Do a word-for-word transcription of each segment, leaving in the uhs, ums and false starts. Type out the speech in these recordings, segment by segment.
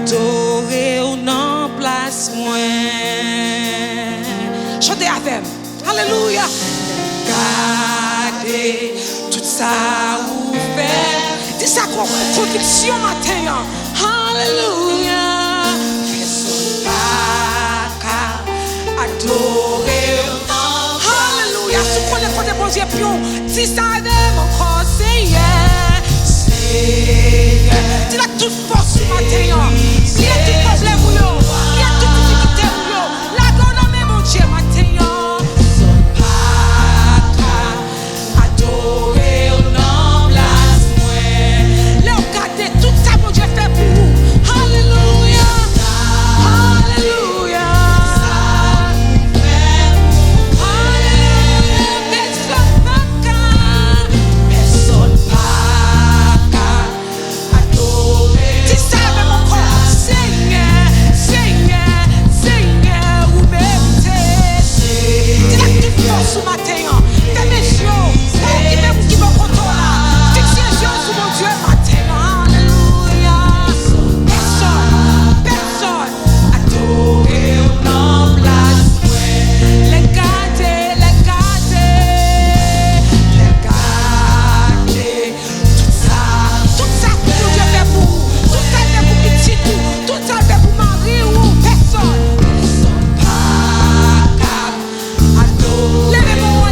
Adore w nan plas mwen. Chante avè m. Alelouya. Gade tout sa ou fè. Di sa kon konviksyon maten an. Alelouya. Pèsonn pa ka adore w nan. Alelouya. Si w konnen kote Bondye pye w, di sa avè m ankò, Senyè. Senyè. Di l ak tout fòs ou maten an. Bliye tout pwoblèm ou yo. Bliye tout difikilte ou yo. Lage w nan men Bondye maten an. Pèsonn pa ka adore w nan plas mwen. Lè w gade tout sa Bondye fè pou ou. Alelouya. Alelouya. Alelouya. Pèsonn pa ka. Pèsonn pa ka. Di sa avè m ankò. Senyè, Senyè, Senyè, ou merite. Di l ak tout fòs ou maten an. Fèmen je w. Pa okipe moun ki bò kote w la. Fikse je w sou Bondye maten an. Alelouya. Pèsonn, pèsonn. Adore w nan plas mwen. Lè gade, lè gade. Lè gade. Tout sa, tout sa Bondye fè pou ou, tout sa l fè pou pitit ou, tout sa l fè pou mari ou, pèsonn, pèsonn pa ka adore. Leve men w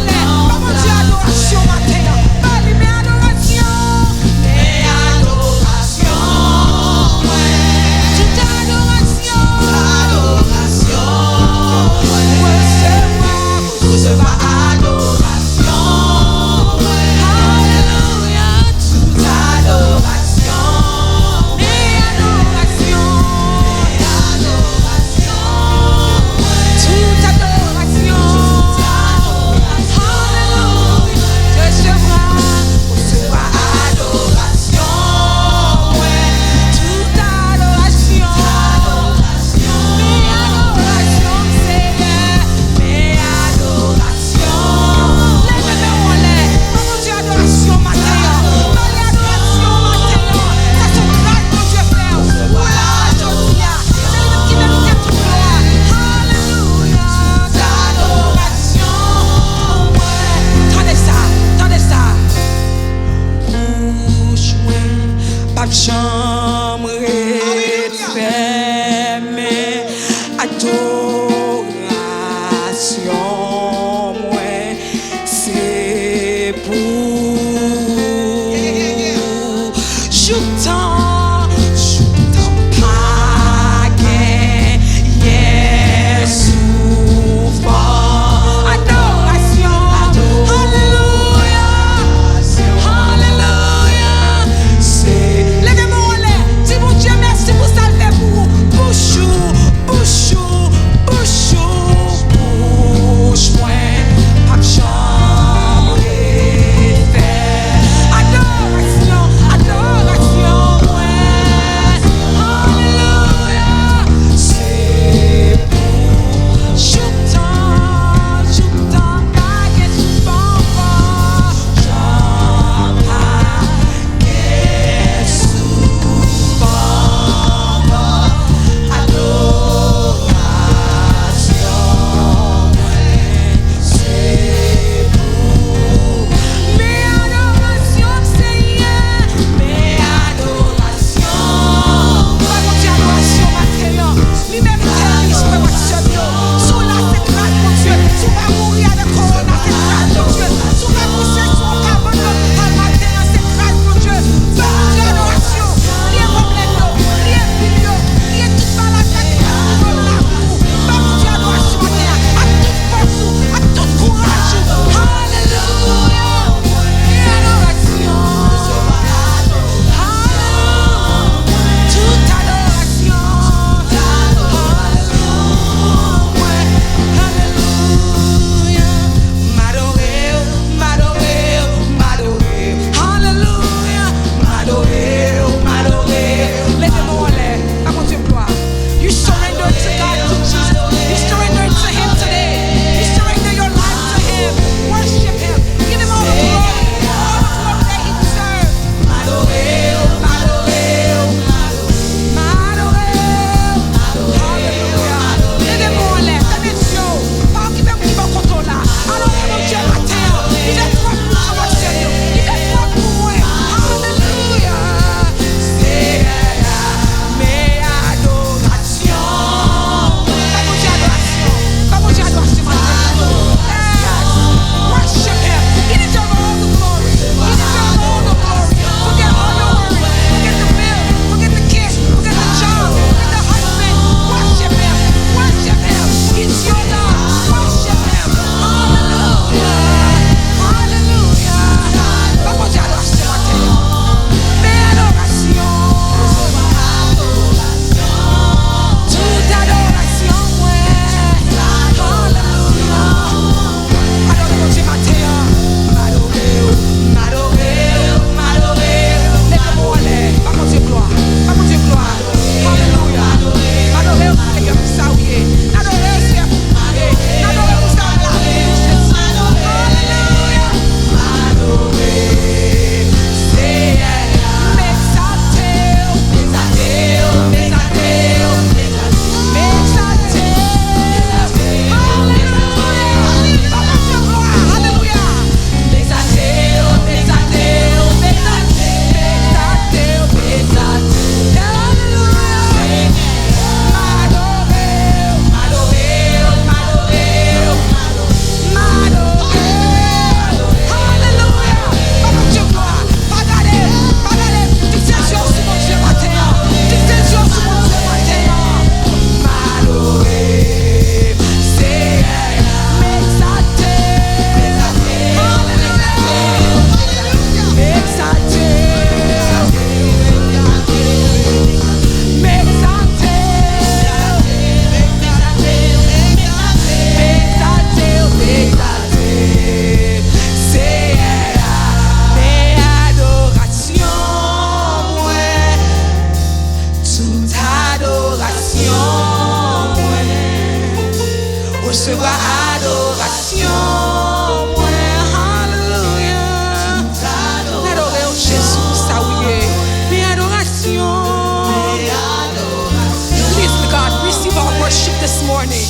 Worship this morning.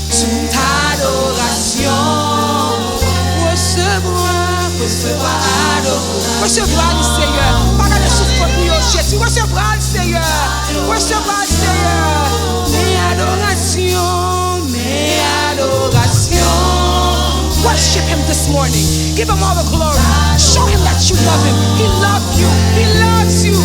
Tout adorasyon. Resevwa, resevwa adorasyon. Resevwa li, Seyè. Pa gade sou fòt nou yo, Jezi. Resevwa l, Seyè. Resevwa l, Seyè. Men adorasyon, men adorasyon. Worship him this morning. Give him all the glory. Show him that you love him. He loves you. He loves you.